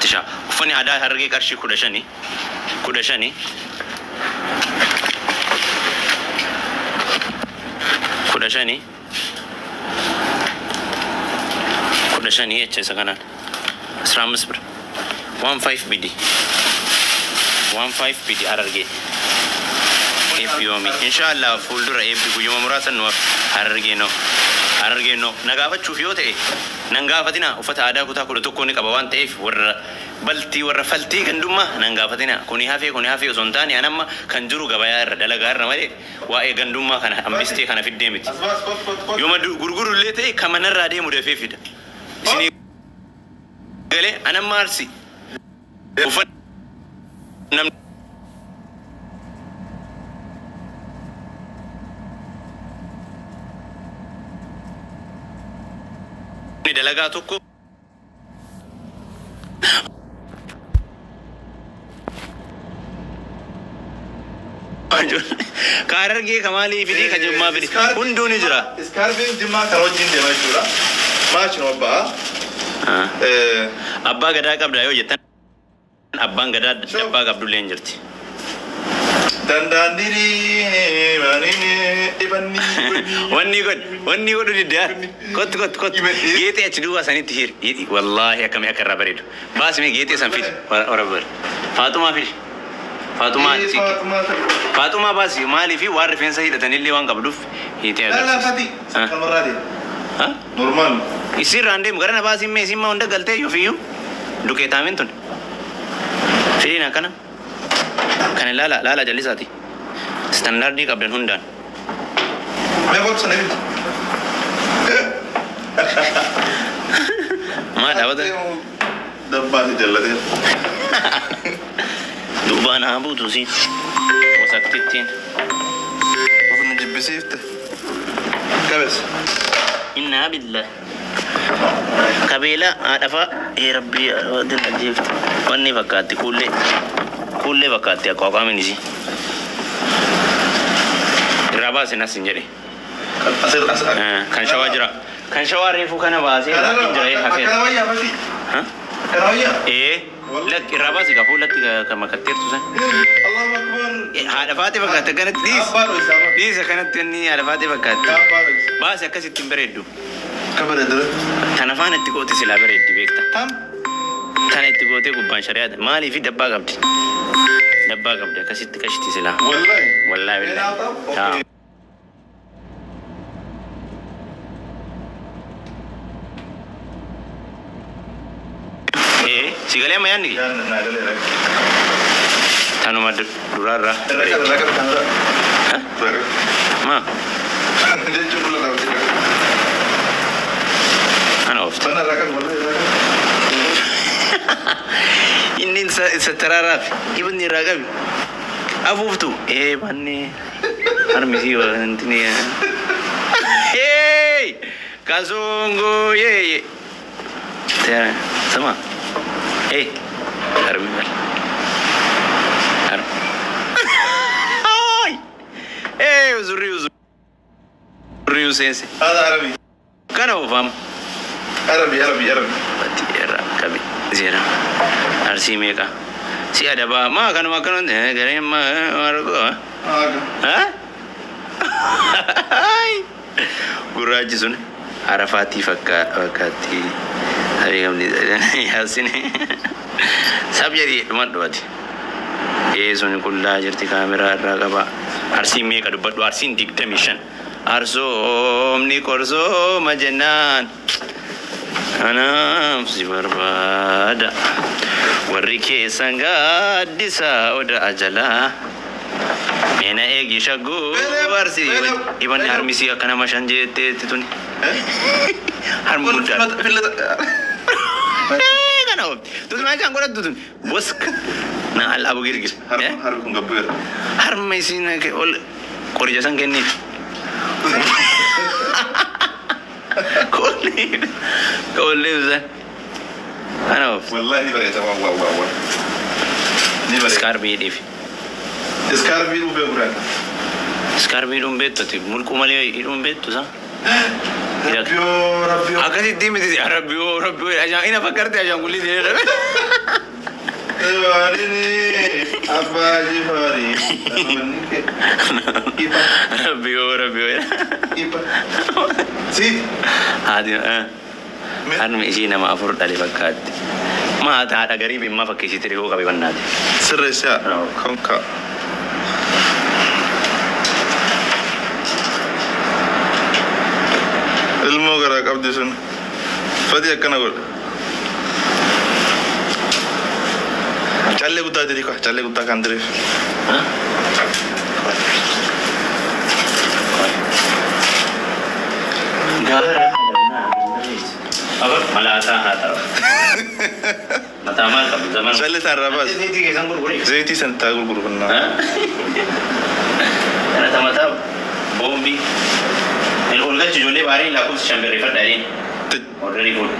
Fattishaa. Uffanni aadaa Harargee qarshii 15. 15. 15. 15 jecha isa kanaan. 15 bira. 15 bidi. 15 bidi Harargee. Eebbi yoomi? Inshaallah fuuldura eebbi guyyuma muraasa nu hafe. Harargee no. Harargee no. Na gaafachuuf yoo ta'e nan gaafatina, uffata aadaa kutaa 11 ni qaba waan ta'eef warra baltii warra faltii gandummaa nan gaafatina. Kuni hafee kuni hafee osoo hin taane an amma kan jiru gabayaa irra dalagaa irra malee waa'ee gandummaa kana hambistee kana fiddee miti. As baas, kot kot kot. Yooma gurguru illee ta'e kan manarraa deemu dafee fida. Isinii galee an amma Arsii. Uffanni namni dalagaa tokko ka Harargee ka maalii fidii ka Jimmaa fidi hunduu ni jira. Iskaarbiin Jimmaa kan wajjin deema jechuudha. Maachinu abbaa. Abbaa gadaa qabda yoo jettan abbaan gadaa dabbaa qabdullee hin jirti. Dandaandirii maaniini ibanni. Wanni godhu wanni godhu didde haa. Kottu kottu kottu geexee achi duwwaa sanitti hiri hidhi wallaahi akkamii akka irraa bareedu. Baasi mee geexee san fidi wara bari. Faaxumaa fidi. Faaxumaa Faaxumaa baasi maaliif waan rifeensa hidhatanillee waan qabduuf hiitee agarsiisa. Fati. Kamarraa deema. Ha? Normaal. Isiirraan deemu gara na baasii mee isiin maa hunda galtee yoofiyyuu duqeetaamin tun. Fidiin akkana. Kana laala laala jallisaati. Standaardii qabdan hundaan. Mee kottu sana fidi. Maa dhaabata? Dabbaati jallatee. Duubaan haa buutu siin. Wasaktittiin. Of nu jibbisiifte. Qabes. Innaa billah. Kabeela haadha ee rabbii wanti ajjeefte. Wanni fakkaatti kuullee. Kuullee fakkaatti akka waaqaamin isii. Irraa baase nas hin jedhe. Asirra as. Kan shawaa jira. Kan shawaa reefuu kana baasee hin jira hafeera. Akkana wayyaa fati. Ha? Akkana wayyaa. Ee lakki irraa baase ka fuulatti ka makatteertu san. Allahu akbar. Haadha faatee fakkaatti akkanatti dhiis. Abbaa dho'isa. Dhiis akkanatti inni haadha faatee fakkaatti. Abbaa dho'isa. Baase akkasitti hin bareeddu. Akka bareedu. Tana faana itti goote silaa bareeddi beekta. Tam. Tana itti gootee gubbaan shari'aadha. Maaliif dabbaa qabdi? Dabbaa qabdi akkasitti qashti silaa. Wallahi. Wallaahi billahi. Okay. Ee si galee amma yaadni kee? Yaadni naa galeera. Tanuma duraarraa. Irra qabi irra qabi kanarra. Irra qabi. Maa Jechuun fuula irraa hojii qabi. ana oofta. Sana irraa qabi wallahi irra qabi. Inni isa taraaraaf ibni irraa qabi. Afuuftu ee manni harmi sii wanti ni. Hey! Kasongo yee. Sama. Hey, harmi bal. Harmi. Hey, uzurri uzurri useense. Hada Arabi. Kana oofam. Arabi Arabi Arabi. Batti irraa qabi. Seera. Arsii meeqa? Si adabaa maa kanuma akkanuma gareen maa argoo. Aga. Ha? Gurraachi sun Arafaatii fakkaatti. Abeekamni yaasin. Sab jedhi dhumadhu ati. Ee sun qullaa jirti kaameraa irraa qaba. Arsiin meeqa dubbadhu? Arsiin 25. Arsoomni qorsooma jennaan. Anaaf si barbaada. Warri keessan gaaddisa odaa jalaa. Meena eegi shagguu arsii. Ibanni harmisii akka nama shan jetteetti tuni. Harmi guddaa. Kana oofti. Tuti maal isaan godhattu tun? Boska. Na al abu girgir. Harmi kun gabbu'eera. Harma isiin ol qoricha san kenniif. Qolli qolli ibsan. Kana oofti. Wallahi ni bareeda waa waa waa waa. Ni bareeda. Iskaarbii dhiifi. Iskaarbii dhufee gurraacha. Iskaarbii hidhuun beektu ati mulquu malee hidhuun beektu isaa. Rabbiyoo rabbiyoo. Akkasitti miti rabbiyoo rabbiyoo ina fakkarte ashaangulliitii jedhame. Abbaa Jifaarii. Ifa. Rabbi yoo rabbi yoo. Ifa. Si. Haati harmi ishii nama afur dhale fakkaatti. Ma haadha garii bimmaa fakkeessite rikoo qabe bannaati. Sirreessaa. Konka. Ilmoo garaa qabdi sun. Fati akkana godha. Callee guddaa dirii kwa callee guddaa kan diriif. Malaataa haa ta'u. Mataa maal qabu zaman. Callee isaan irraa baas. Zayitii keessan gurguree. Zayitii san taa gurguru kennaa. Kana mataa boombii. Ol galchi ijoollee baariin lakkoofsa shan barreeffadha jedheen. Orderii fuudhu.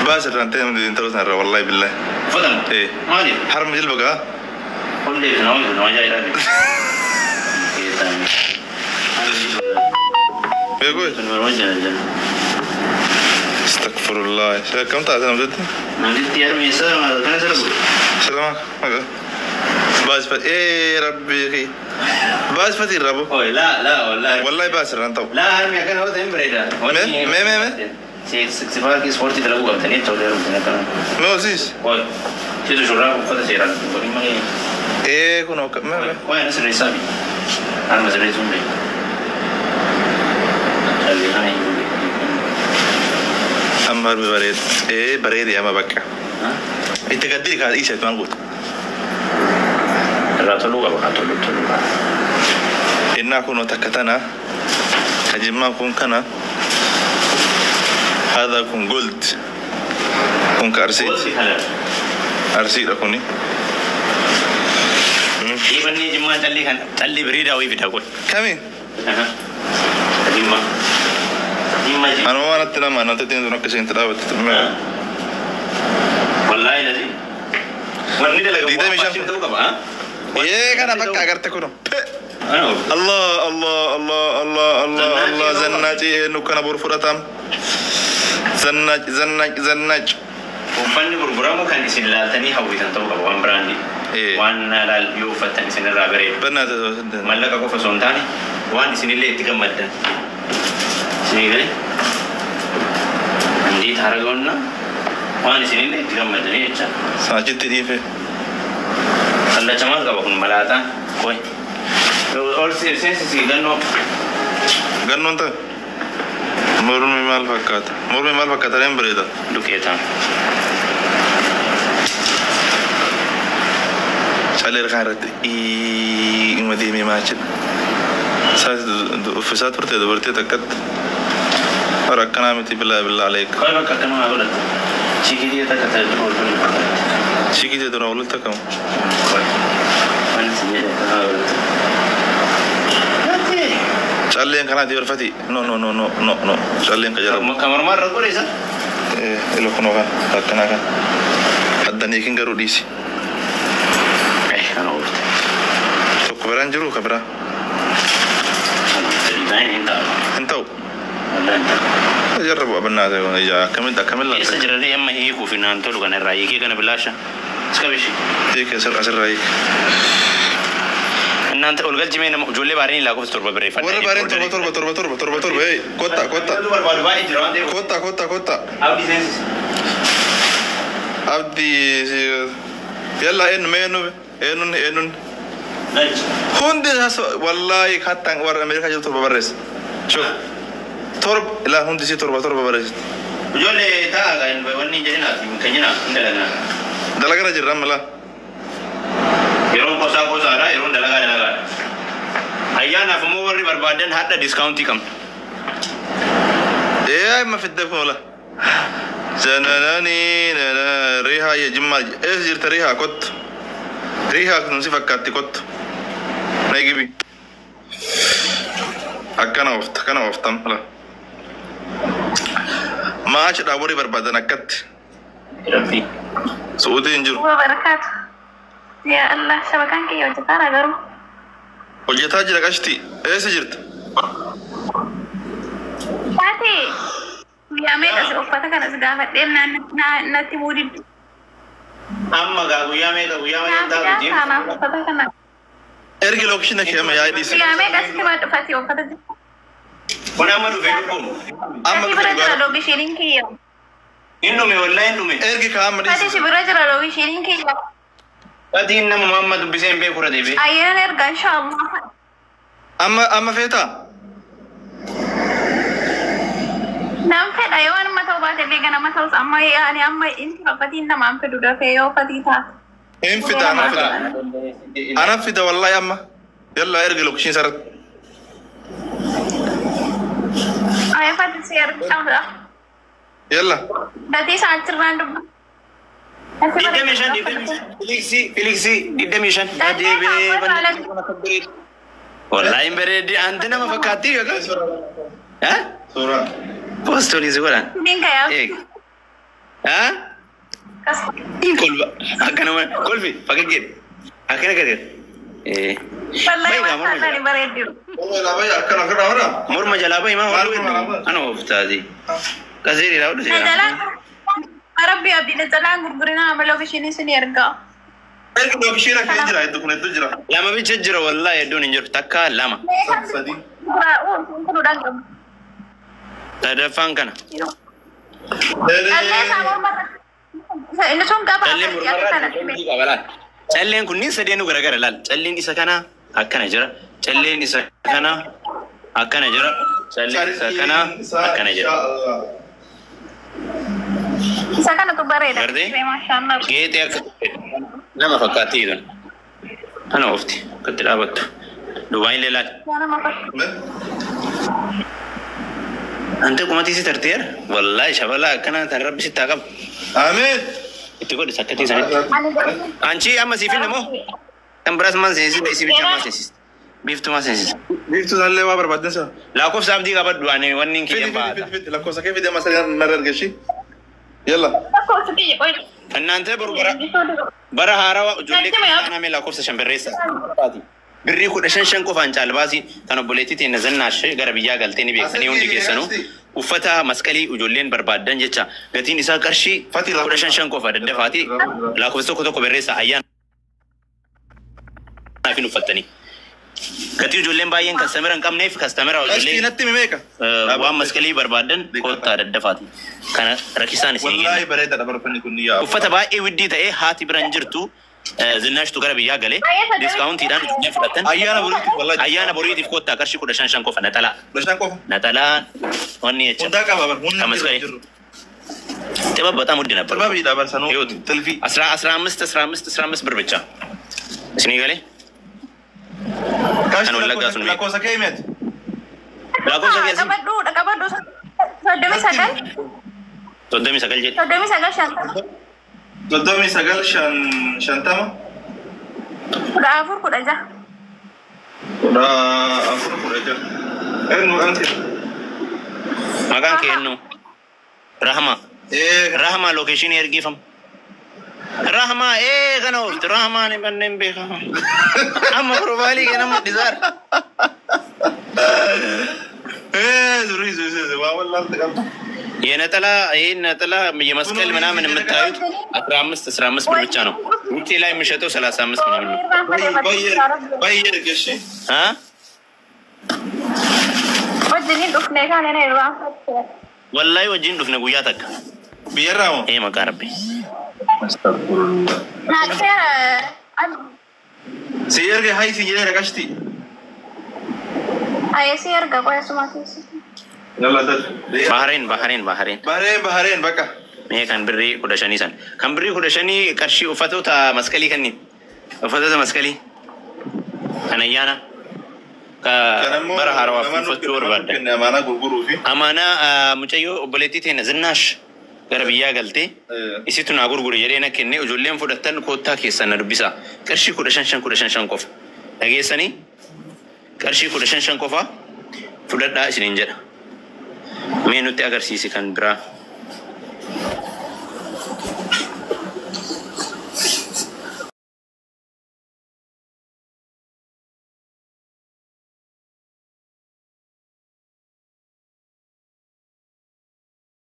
Baas irraan ta'e namni intala sana irraa wallaahi billahi. Uffatamu? Maaliif? Harma jilba gaa. Ol deebisa nama nama ajaa'ibaa. Beekuu? Astagfirullah. Akkam taate namtitti? Namtitti harmi isaa kana sirbu. Salama. Baas fati. Ee rabbi. Baas fati irraa bu. Oi laa laa wallaahi. Wallaahi baas irraan ta'u. Laa harmi akkana yoo ta'e hin bareeda. Mee mee mee. Sifaarkii ispoortii dalaguu qabtanii jecha olii harmtanii akkana. Mee osiis. Oi. Situ shurraa uffata seeraan godhin malee. Ee kun akka mee mee. Oi ana sirreessaa bi. Harma sirreessuun beeku. Callee kana hin beeku. Amma harmi bareeda. Ee bareede amma bakka. Itti gaddiri kaa dhiisa itti maal goota. Irraa toluu qaba kaa toluu toluu qaba. Innaa kunoo takka tana. Ka jimmaa kun kana. Haadha kun gold. Kun ka arsiiti. Gosi kalar. Arsiidha kuni. Dhiibanni jimmaa callee kan callee bareedaa wayii fida kun. Kami? Jimmaa. Jimmaa jimmaa. Anuma waan natti nama namatti tun akka isheen itti dhaabatte. Wallaahi lazi. Wanni dalagamu 25. waan ta'uu qaba. Ee kana bakka agarte kuno. Allah Allah Allah Allah Allah Allah zannaaci eenyu kana bor fudhatam. Zannaaj zannaaj zannaaj. Uffanni gurguramu kan isin laaltanii hawwitan ta'uu qaba waan biraandi. Waan laal yoo uffattan isin irraa bareedu. Bannaata. Mallaqa qofa osoo hin taane waan isinillee itti gammaddan. Isinii galee? Indeet haragaonna waan isinillee itti gammaddanii jecha. Saachitti dhiife. Kallacha maal qaba kun malaataa? Qoy. Ol seensisi gannoo. Gannoon ta'e. Mormi maal fakkaata? Mormi maal fakkaata? Leen bareeda. Duqeetaan. Callee kan irratti ima deemee maachidha. Saati uffisaa turte dubartii takkatti. Hora akkanaa miti billaa billaa aleeka. Qoy bakka akkanuma godhatte. Chikitii takka ta'e dura ol tole fakkaatti. Chikitii dura walitti akkam. Qoy. Waan isin jedhe akkanuma godhatte. Calleen kanaati barfati. No no no no no no. Calleen ka jala. Kamarmaa irra godhe isa? Ilo kunoo kan akkanaa kan. Addanii kin garuu dhiisi. Kana oofte. Tokko biraan jiru ka biraa. Hin ta'u. Hin ta'u. Wallaahi hin ta'u. Jarrabu abannaa ta'e ija akkamitti akkamitti Eessa laata? jiranii amma hiikuu fi naan tolu kana irraa hiikee kana bilaasha. Iskabishi. Hiike asirraa hiike. Innaan ol galchimee nama ijoollee baariin lakkoofsa torba barreeffadha. Warra baariin torba torba torba torba torba torba hey kotta kotta. Barbaadu baay'ee jira waan ta'eef. Kotta kotta kotta. Abdii seensisi. Abdii yalla eenyu mee eenyu eenyuun eenyuun. Galchi. Hundi isaas wallaahi hattaan warra Ameerikaa jiru torba barreessa. Shuf torba ilaa hundi isii torba torba barreessiti. Ijoollee ta'a kan wanni hin jedhinaati kan jedhina hin dalagnaa. Dalagara jirra amma laa. Yeroon qosaa qosaadha yeroon dalagaa dalagaadha. Ayyaanaaf immoo warri barbaadan hadha diskaawuntii qabna. Ee amma fidde kun la. Zanananii nana rihaa ya jimmaa eessa jirta rihaa kottu. Rihaa kun si fakkaatti kottu. Nagibi. Akkana oofta kana ooftam la. Maachidhaa warri barbaadan akkatti. Rabbi. Su'uutii hin jiru. Wabarakaatu. Yaa Allah, shabakaan kiyya hojjetaara garuu. Hojjetaa jira qashti. Eessa jirta? Taate guyyaa meeqa si uffata kanas gaafadhee natti muu diddu. Amma gaa guyyaa meeqa guyyaa meeqa Naaf taatu yaa kanaaf uffata kana. Ergi location kee amma yaa'ii dhiisi. Guyyaa meeqa sitti baadhu uffati uffata. Kun amma dhufee dhugumu. Amma Ati dhufe bira jira dhugaa. lookishiniin kiyya. Hin dhume wallahi hin dhume. Ergi kaa amma Ati dhiisi. si bira jira lookishiniin kiyya. Fatiin nama amma dubbisee hin beeku irra deebi'e. Ayyaan erga inshaallah. Amma amma feetaa? Nam fedha yoo anuma ta'uu baate illee ganama ta'us amma yaani amma inti uffatiin namaan fedhu dafee yoo uffatii taate. Hin fida ana fida. Ana fida wallahi amma. Yalla ergi location sarratti. Ay uffati si erga. Yalla. Gatii isaa achirraan dubba. 25 25 Filiksii Filiksii 25. Adeebee wallahi hin bareeddi anti nama fakkaatti yookaan? Ha? Suuraa. Poostoliin si godhan. Niin kayaa. Eeg. Ha? Kolfa akkanuma kolfi fakkii akkana gadi. Eh. Wallahi Bayi gaa waan morma taatani jalaa. bareeddu. Akkana akkana akkana. Morma jalaa bayi maa Maal hodhu morma jalaa? Ana ooftaati. Qaseeri raa hodhu Na seera. jalaan Rabbi abdii na jalaan gurgurinaa amma lookishinii sun ergaa. Ergi location kee jira hedduu kun hedduu jira. Lama bicha jira wallahi hedduun hin jiru takka lama. Sadi. Kunuudhaan qabu. Sadaffaan kana. Callee isaa morma inni sun qaba. Calleen mormarraa qaba laal. Calleen kunniin sadeenuu garagara laal. Calleen isa kana akkana jira. Calleen isa kana akkana jira. Calleen isa kana akkana jira. Isa kanatu bareeda. Gartee? Maashaallah. Geexee akka nama fakkaatti tun. Ana oofti akkatti dhaabattu. Dubaay illee laal. Nama fakkaata. Ante qumatii si tarteera. Wallaahi shabalaa akkanaa tan rabbi sitti haa qabu. Amiin. Itti godhi sakkattii sanitti. Anchi amma siif hin moo? Kan biraas maan seensisa isii bicha maan seensisa. Biiftuu maan seensisa. Biiftuu sanallee waa barbaadden sa. Lakkoofsa abdii qabadhu ani wanni hin Fidi kiyyan fidi baata. fidi fidi lakkoofsa kee fidi amma sadii narra ergeshi. Yalla. Lakkoofsa kiyya qoy. Annaantee boru bara bara haarawaa ijoollee kiristaanaa mee lakkoofsa shan barreessa. Birrii 15 5 qofaan caalbaasii tan obboleettii teenya zannaashee gara biyyaa galtee ni beektanii hundi keessanuu uffata masqalii ijoolleen barbaaddan jecha gatiin isaa qarshii Fati 15 5 qofa daddafaati lakkoofsa tokko tokko barreessa ayyaana fi uffattanii. Gatii ijoolleen baay'een kastamera hin qabneef kastamera Qashtii ijoollee natti himi meeqa? waan masqalii barbaaddan kottaa daddafaati. Kana rakkisaan isin Wallaahi bareedaadha barfanni kun yaa. Uffata baay'ee widdii ta'ee haati bira hin jirtu zinnaashtu gara biyyaa galee diskaawuntiidhaan ijoolleen fudhatan. Ayyaana boriitiif wallahi. Ayyaana boriitiif kottaa qarshii 15 5 qofa naxalaa. 15 qofa. Naxalaa wanni jecha. Hundaa qaba bar humna ከመስቀሌ jiru. ጥበብ በጣም ውድ ነበር። ጥበብ bar sanuu ይኸውት ጥልፊ 15 15 15 ብር ብቻ እስኒ ገሌ Qashtii Kan wallaggaa sun lakkoofsa kee himi. Lakkoofsa keessi Qabadhu qabadhu 39. 39 jedhe. 39 50. 39 50. 14 16. 14 16. Eenyu maqaan kee? Maqaan kee eenyu? Rahma. Ee Rahma location ergifam. Rahma ee kana ooftu Rahmaan manneen beekama. Amma profaayilii kee nama dizaar. Ee zurii zurii zurii waa wallaalti qabdu. የነጠላ ይሄን ነጠላ የመስቀል ምናምን የምታዩት 15 15 ብር ብቻ ነው። ውጪ ላይ የሚሸጠው 35 ምናምን ነው። Baay'ee baay'ee ergeshi. አ Wajjiniin dhufnee kan inni irraanfatte. Wallahi wajjin dhufne guyyaa takka. Biyyarraa moo? Ee maqaa rabbi. Naa dhufeera. Si erge hay si jedheera qashtii. Ayee si erga qoya suma keessa. Yalla dal. Bahareen Bahareen Bahareen. Bahareen Bahareen bakka. Mee kan birrii 15 san. Kan birrii 15 qarshii uffatoota masqalii kanniin. Uffatoota masqalii. Kan ayyaana. Ka Kanammoo bara haarawaaf nama nuuf uffachuu nama nuuf barbaaddan. kenne amaanaa gurguruu fi. Amaanaa mucayyoo obboleettii teenya zinnaash gara biyyaa galtee isitu naa gurgure jedhee na kenne ijoolleen fudhattan koottaa keessan na dubbisa. Qarshii 15 5 15 5 qofa. Dhageessanii qarshii 15 5 qofa fudhadhaa isiniin jedha. Mee nutti agarsiisi kan biraa.